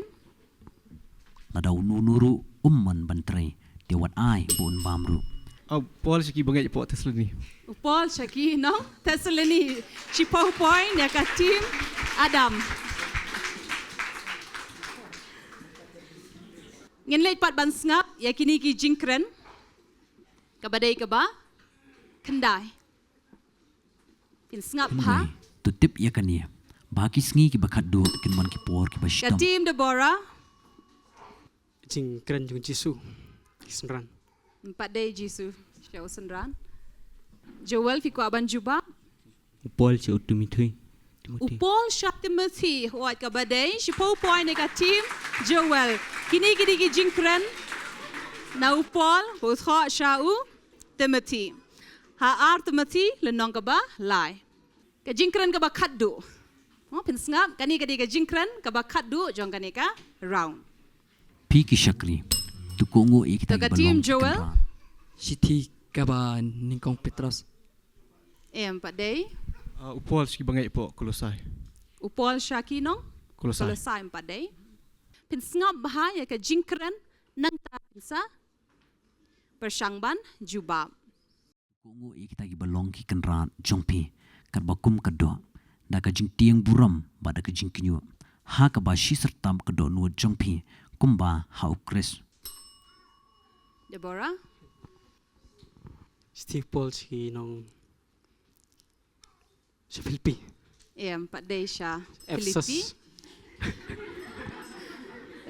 Lada uno uno ruh um mon ban trei, te wat ai ba un bam ruh. U Paul sha ki bangeit hapoh Thessaloni. U Paul sha ki nong Thessaloni. Shiphew point ïa ka team Adam. Ngin leit pat ban sngap ïa kine ki jingkren. Kaba dei kaba khyndai. Phin sngap bha. Hynrei to tip ïa kane, ba ki sngi kiba khatduh kin mon ki por kiba shitom. Ka team Deborah. Jingkren jong Jisu ki synran. Ym pat dei Jisu sha u synran. Joel, phi kwah ban jubab? U Paul sha u Timothy. U Paul sha Timothy, wat kaba dei, shiphew point ïa ka team Joel. Kine ki dei ki jingkren na u Paul ba u thoh sha u Timothy. Ha ar Timothy lynnong kaba lai. Ka jingkren kaba khatduh. Mo, phin sngap, kane ka dei ka jingkren kaba khatduh jong kane ka round. Phi ki shakri, to kohnguh ïa kita kiba long ki kynrad. Shithi kaba nyngkong Petros. Em pat dei. Ah, u Paul sha ki bangeit hapoh Kolosai. U Paul sha ki nong Kolosai. Kolosai em pat dei. Phin sngap bha ïa ka jingkren nangta phin sa pyrshang ban jubab. Kohnguh ïa kita kiba long ki kynrad jong phi katba kum ka doh, da ka jingtieng burom bad da ka jingkynnoh, ha kaba shi syrtap ka dohnud jong phi kumba ha u Khrist. Deborah. Shiti u Paul sha ki nong sha Philippi. Em, pat dei sha Ephesus. Philippi.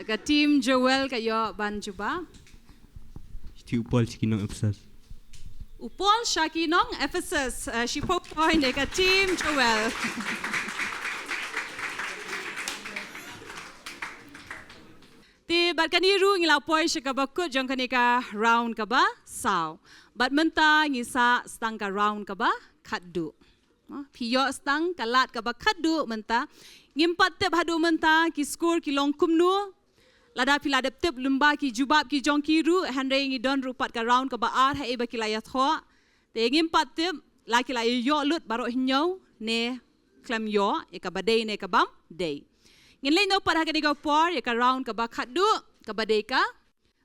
Ka team Joel ka ïoh ban jubab. Shiti u Paul sha ki nong Ephesus. U Paul sha ki nong Ephesus, eh, shiphew point ïa ka team Joel. Te bad kane ruh ngi la poi sha kaba kut jong kane ka round kaba saw. Bad mynta ngi sah tang ka round kaba khatduh. Mo, phi ïoh tang ka lad kaba khatduh mynta. Ngim pat tip haduh mynta ki score ki long kumno. Lada phi la dep tip lyngba ki jubab ki jong ki ruh, hynrei ngi don ruh pat ka round kaba ar ha ïa ba ki la ïathoh. Te ngim pat tip la ki la ïoh lut baroh hynñiew ne khlem ïoh, ïa kaba dei ne ka bym dei. Ngin leit noh pat ha kane ka por ïa ka round kaba khatduh, kaba dei ka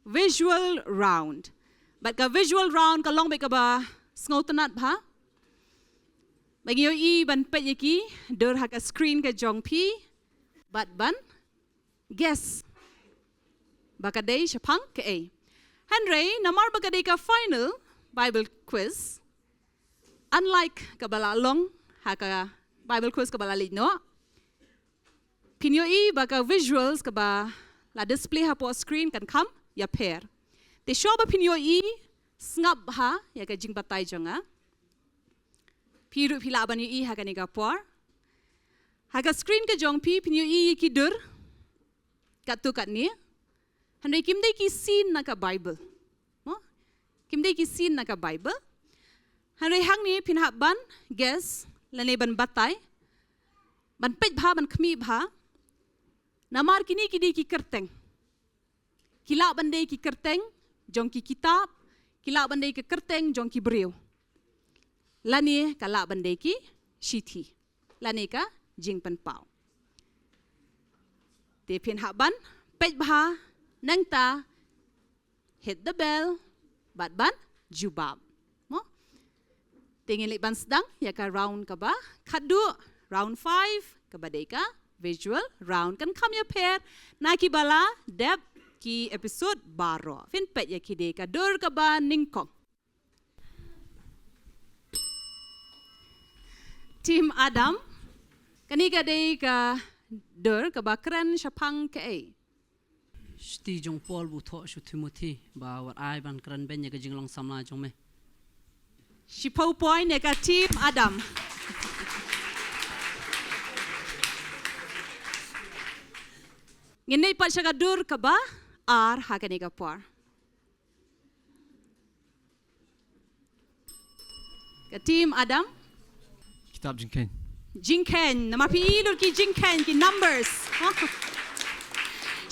visual round. Bad ka visual round ka long beit kaba sngewtynnat bha. Ba ngi ïohi ban peit ïa ki dur ha ka screen ka jong phi bad ban guess ba ka dei shaphang kaei. Hynrei namar ba ka dei ka final Bible quiz, unlike kaba la long ha ka Bible quiz kaba la leit noh, phin ïohi ba ka visuals kaba la display hapoh screen kan kham ïapher. Te shuwa ba phin ïohi, sngap bha ïa ka jingbatai jong nga. Phi ruh phi lah ban ïohi ha kane ka por. Ha ka screen ka jong phi phin ïohi ïa ki dur katto katne. Hynrei kim dei ki scene na ka Bible. Mo? Kim dei ki scene na ka Bible. Hynrei hangne phin hap ban guess lane ban batai, ban peit bha, ban khmih bha. Namar kine ki dei ki kyrteng. Ki lah ban dei ki kyrteng jong ki kitab, ki lah ban dei ki kyrteng jong ki briew. Lane ka lah ban dei ki shithi lane ka jingpynpaw. Te phin hap ban peit bha, nangta hit the bell bad ban jubab. Mo? Te ngin leit ban sdang ïa ka round kaba khatduh, round five, kaba dei ka visual round. Kan kham ïapher na kiba la dep ki episode baroh. Phin peit ïa ki dei ka dur kaba nyngkong. Team Adam, kane ka dei ka dur kaba kren shaphang kaei? Shithi jong u Paul ba u thoh sha u Timothi ba wat ai ban kren beiñ ïa ka jinglong samla jong me. Shiphew point ïa ka team Adam. Ngin leit pat sha ka dur kaba ar ha kane ka por. Ka team Adam. Kitab Jingkheiñ. Jingkheiñ. Namar phi i lut ki jingkheiñ, ki numbers.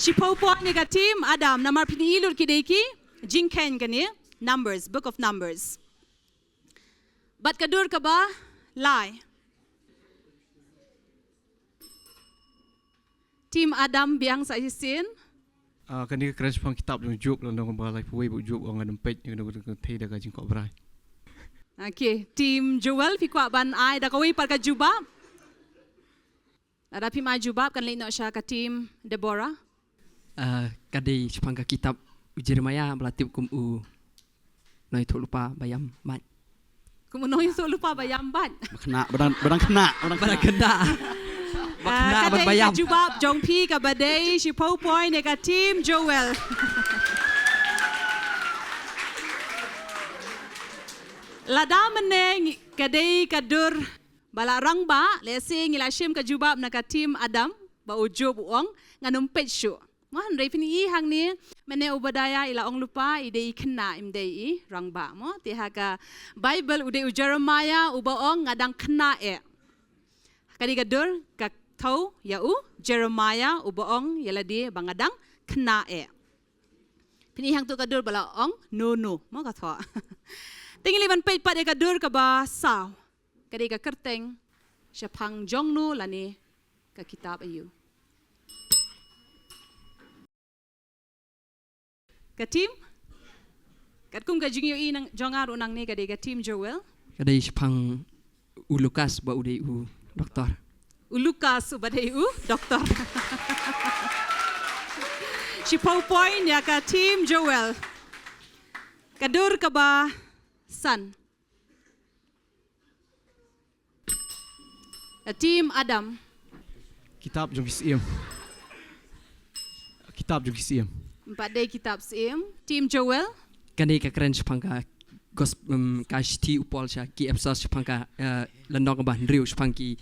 Shiphew point ïa ka team Adam. Namar phi i lut ki dei ki jingkheiñ kane. Numbers, Book of Numbers. Bad ka dur kaba lai. Team Adam biang sa shisien. Ah, kane ka kren shaphang kitab jong Job, lynnong ba laiphew wei, ba u Job u ong, ngan ym peit ïa kano kano ka thei da ka jingkoh brai. Okay, team Joel, phi kwah ban ai da kawei pat ka jubab? Lada phim ai jubab kan leit noh sha ka team Deborah. Ah, ka dei shaphang ka kitab u Jeremiah ba la tip kum u nongïathuhlypa ba ïam bad. Kum u nongïathuhlypa ba ïam bad. Ba khynnah, ba dang, ba dang khynnah, ba dang khynnah. Ba dang khynnah. Ba khynnah, ah, ka dei ka jubab jong phi kaba dei, shiphew point ïa ka team Joel. Lada mynne ngi, ka dei ka dur ba la rangbah, lehse ngi la shim ka jubab na ka team Adam, ba u Job u ong, ngan ym peit shuh. Mo, hynrei phin i hangne, mynne u Obadiah i la ong lypa, i dei i khynnah, im dei i rangbah. Mo, te ha ka Bible u dei u Jeremiah uba ong nga dang khynnah eh. Ka dei ka dur ka thew ïa u Jeremiah uba ong ïa lade ba nga dang khynnah eh. Phin i hangto ka dur ba la ong, no, no, mo ka thoh. Te ngin leit ban peit pat ïa ka dur kaba saw. Ka dei ka kyrteng shaphang jong no lane ka kitab aïu? Ka team? Katkum ka jingïohi nang, jong nga ruh nangne, ka dei ka team Joel. Ka dei shaphang u Lukas ba u dei u doktor. U Lukas uba dei u doktor. Shiphew point ïa ka team Joel. Ka dur kaba San. Ka team Adam. Kitab jong ki Syiem. Kitab jong ki Syiem. Em pat dei kitab Syiem. Team Joel. Kane ka kren shaphang ka gos-, em, ka shithi u Paul sha ki Ephesos shaphang ka, eh, lynnong ba hynriew shaphang ki,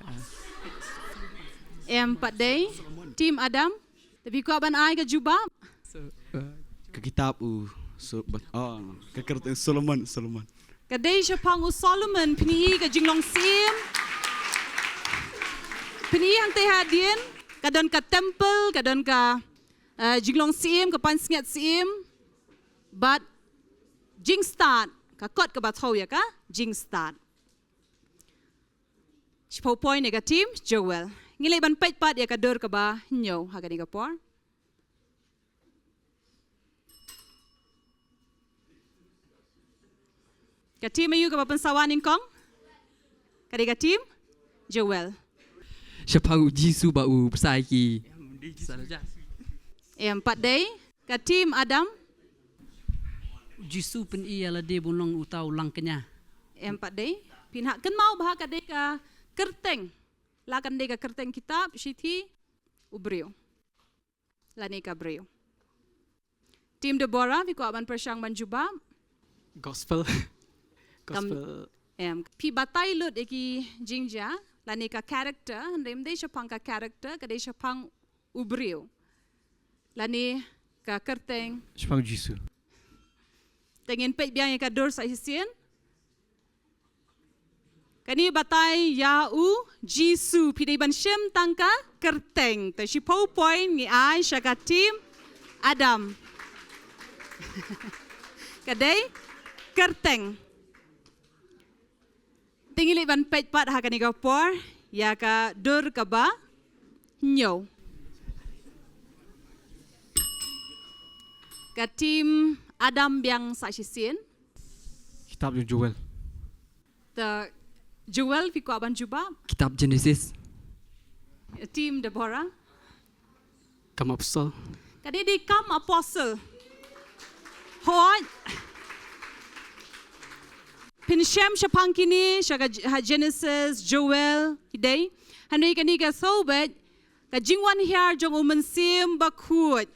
eh. Em pat dei. Team Adam. Te phi kwah ban ai ka jubab? So, uh, ka kitab u So-, oh, ka kyrteng Solomon, Solomon. Ka dei shaphang u Solomon, phin ïohi ka jinglong Syiem. Phin ïohi hangtei hadien, ka don ka temple, ka don ka, uh, jinglong Syiem, ka pansngiat Syiem. Bad jingstad, ka kot kaba thew ïa ka jingstad. Shiphew point ïa ka team Joel. Ngi leit ban peit pat ïa ka dur kaba hynñiew ha kane ka por. Ka team aïu kaba pynsawa nyngkong? Ka dei ka team Joel. Shaphang u Jisu ba u bsa ïa ki. Em pat dei. Ka team Adam. U Jisu u pyni ïa lade ba un long uta u langkñia. Em pat dei. Phin hap kynmaw ba ka dei ka kyrteng. La kan dei ka kyrteng kitab, shithi, u briew. Lane ka briew. Team Deborah, phi kwah ban pyrshang ban jubab? Gospel. Kam-, gospel. Em, phi batai lut ïa ki jingjia, lane ka character, hynrei ym dei shaphang ka character, ka dei shaphang u briew. Lane ka kyrteng. Shaphang Jisu. Te ngin peit biang ïa ka dur sa shisien. Kane batai ïa u Jisu, phi dei ban shim tang ka kyrteng. Te shiphew point ngi ai sha ka team Adam. Ka dei kyrteng. Te ngi leit ban peit pat ha kane ka por ïa ka dur kaba hynñiew. Ka team Adam biang sa shisien. Kitab jong Joel. Te Joel, phi kwah ban jubab? Kitab Genesis. Team Deborah. Kam Apostle. Ka dei dei Kam Apostle. Hooid. Phin shem shaphang kine sha ka J-, ha Genesis, Joel, ki dei. Hynrei kane ka sawbeit, ka jingwan hiar jong u Mynsiem Bakhuid.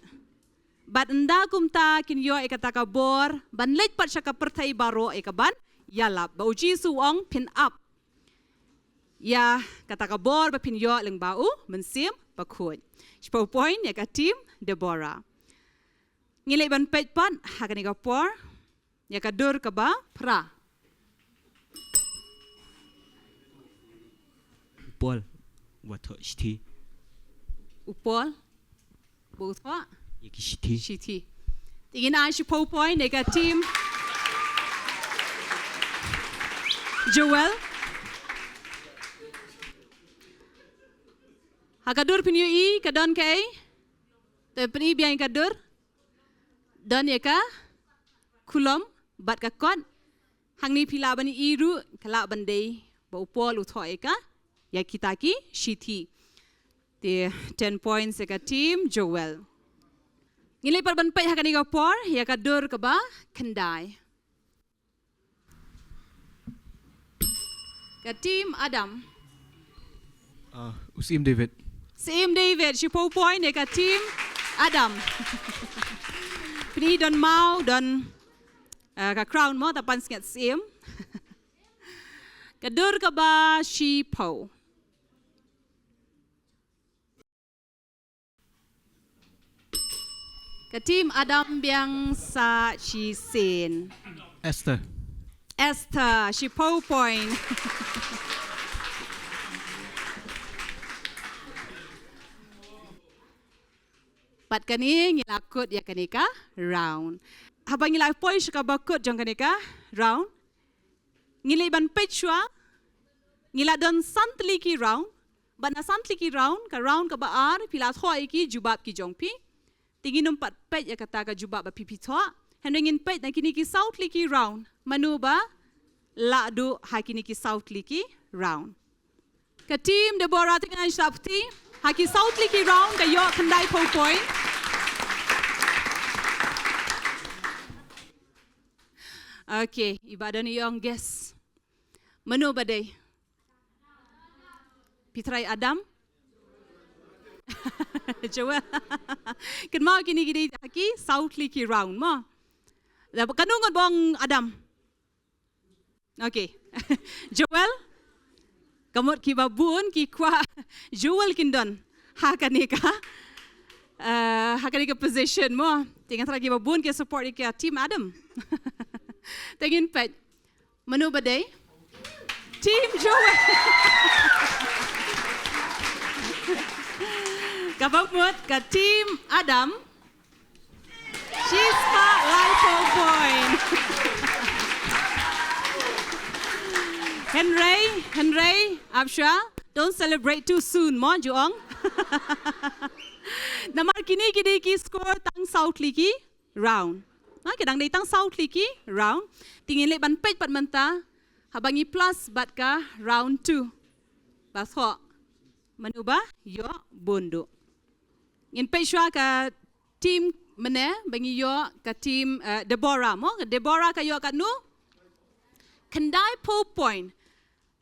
Bad ynda kumta kin ïoh ïa kata ka bor ban leit pat sha ka pyrthei baroh ïa kaban ïalap. Ba u Jisu u ong phin ap ïa kata ka bor ba phin ïoh lyngba u Mynsiem Bakhuid. Shiphew point ïa ka team Deborah. Ngi leit ban peit pat ha kane ka por ïa ka dur kaba phra. U Paul, ba u thoh shithi. U Paul, ba u thoh. Ïa ki shithi. Shithi. Te ngin ai shiphew point ïa ka team Joel. Ha ka dur phin ïohi, ka don kaei? Te phin ïohi biang ïa ka dur. Don ïa ka khulom bad ka kot. Hangne phi lah ban ïohi ruh, ka lah ban dei ba u Paul u thoh ïa ka, ïa kita ki shithi. Te ten points ïa ka team Joel. Ngi leit pat ban peit ha kane ka por ïa ka dur kaba khyndai. Ka team Adam. Ah, u Syiem David. Syiem David, shiphew point ïa ka team Adam. Phi don maw, don, ah, ka crown mo, ta pansngiat syiem. Ka dur kaba shiphew. Ka team Adam biang sa shisien. Esther. Esther, shiphew point. Bad kane ngi la kut ïa kane ka round. Haba ngi la poi sha kaba kut jong kane ka round, ngi leit ban peit shuwa, ngi la don san tylli ki round, bad na san tylli ki round, ka round kaba ar, phi la thoh ïa ki jubab ki jong phi. Te ngin ym pat peit ïa kata ka jubab ba phi phi thoh. Hynrei ngin peit na kine ki saw tylli ki round, mano ba la duh ha kine ki saw tylli ki round. Ka team Deborah te ngan shapti ha ki saw tylli ki round ka ïoh khyndai phew point. Okay, i ba don i ong guess. Mano ba dei? Phi trai Adam? Joel. Kynmaw kine ki dei ha ki saw tylli ki round mo. Da kano ngut ba ong Adam? Okay. Joel. Ka mut ki ba bun ki kwah Joel kin don ha kane ka, eh, ha kane ka position mo. Te nga tharai ki ba bun ki support ïa ka team Adam. Te ngin peit. Mano ba dei? Team Joel. Ka ba mut ka team Adam. Shispah laiphew point. Hynrei, hynrei, Absha, don't celebrate too soon mo, ju ong. Namar kine ki dei ki score tang saw tylli ki round. Ha, ki dang dei tang saw tylli ki round. Te ngin leit ban peit pat mynta haba ngi plus bad ka round two. Ba thoh mano ba ïoh bun duh. Ngin peit shuwa ka team mynne ba ngi ïoh ka team, eh, Deborah mo. Ka Deborah ka ïoh katno? Khyndaiphew point.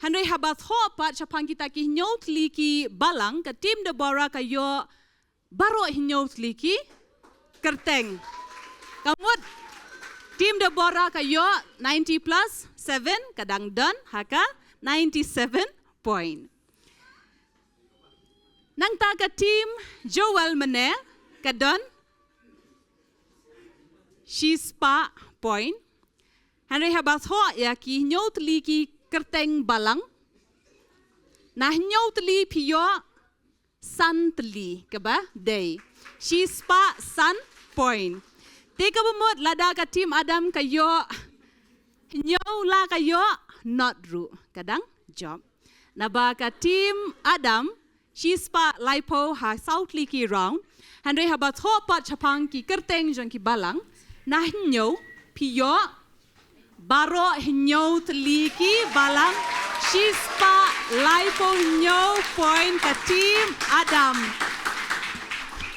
Hynrei haba thoh pat shaphang kita ki hynñiew tylli ki balang, ka team Deborah ka ïoh baroh hynñiew tylli ki kyrteng. Ka mut team Deborah ka ïoh ninety plus seven, ka dang don ha ka ninety-seven point. Nangta ka team Joel mynne ka don shispah point. Hynrei haba thoh ïa ki hynñiew tylli ki kyrteng balang, na hynñiew tylli phi ïoh san tylli, kaba dei shispah san point. Te kaba mut lada ka team Adam ka ïoh hynñiew la ka ïoh not ruh, ka dang jop. Naba ka team Adam shispah laiphew ha saw tylli ki round. Hynrei haba thoh pat shaphang ki kyrteng jong ki balang, na hynñiew phi ïoh baroh hynñiew tylli ki balang, shispah laiphew hynñiew point ka team Adam.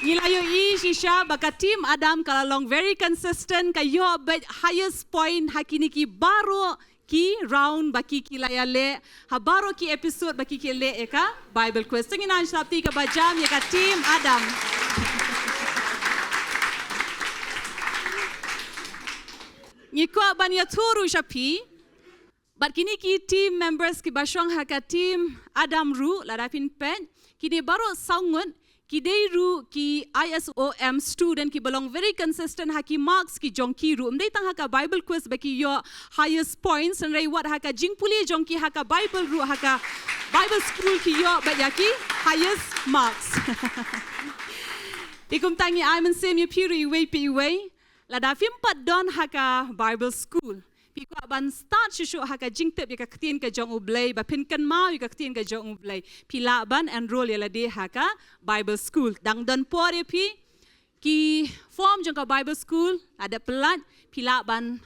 Ngi la ïohi shisha ba ka team Adam ka la long very consistent, ka ïoh beit highest point ha kine ki baroh ki round ba ki ki la ïaleh, ha baroh ki episode ba ki ki leh ïa ka Bible quiz. Te ngin ai shlap ti kaba jam ïa ka team Adam. Ngi kwah ban ïathuh ruh sha phi bad kine ki team members kiba shong ha ka team Adam ruh, lada phin peit, kine baroh saw ngut ki dei ruh ki I S O M student kiba long very consistent ha ki marks ki jong ki ruh. Ym dei tang ha ka Bible quiz ba ki ïoh highest points, hynrei wat ha ka jingpule jong ki ha ka Bible ruh, ha ka Bible school ki ïoh beit ïa ki highest marks. Te kumta ngi ai mynsiem ïa phi ruh iwei pa iwei. Lada phim pat don ha ka Bible school, phi kwah ban start shuh shuh ha ka jingtip ïa ka ktien ka jong U Blei, ba phin kynmaw ïa ka ktien ka jong U Blei, phi lah ban enroll ïa lade ha ka Bible school. Dang don por ïa phi. Ki form jong ka Bible school, lada pyllait, phi lah ban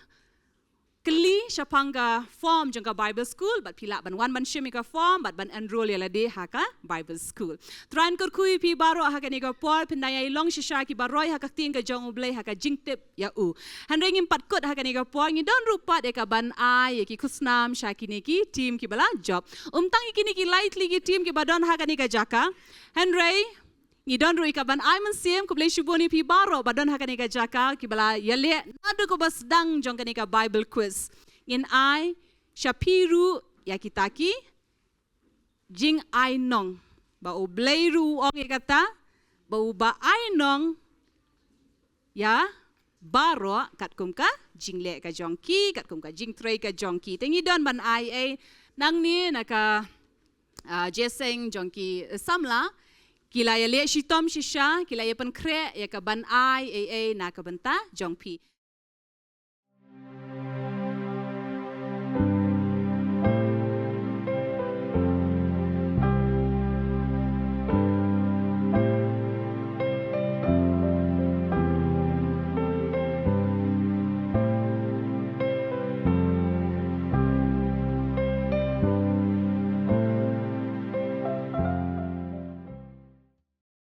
kylli shaphang ka form jong ka Bible school, bad phi lah ban wan ban shim ïa ka form bad ban enroll ïa lade ha ka Bible school. Trai un kyrkhu ïa phi baroh ha kane ka por, phin dang ïai long shisha kiba roi ha ka ktien ka jong U Blei ha ka jingtip ïa u. Hynrei ngim pat kut ha kane ka por, ngi don ruh pat ïa ka ban ai ïa ki khusnam sha kine ki team kiba la jop. Ym tang ïa kine ki lai tylli ki team kiba don ha kane ka jaka, hynrei ngi don ruh ïa ka ban ai mynsiem. Khublei shibun ïa phi baroh ba don ha kane ka jaka kiba la ïaleh naduh kaba sdang jong kane ka Bible quiz. Ngin ai sha phi ruh ïa kita ki jingainong, ba U Blei ruh u ong ïa kata ba uba ainong ïa baroh katkum ka jingleh ka jong ki, katkum ka jingtrei ka jong ki. Te ngi don ban ai ei nangne na ka, ah, jeseng jong ki, eh, samla, ki la ïaleh shitom shisha, ki la ïapynkhreh ïa ka ban ai ei ei na ka bynta jong phi.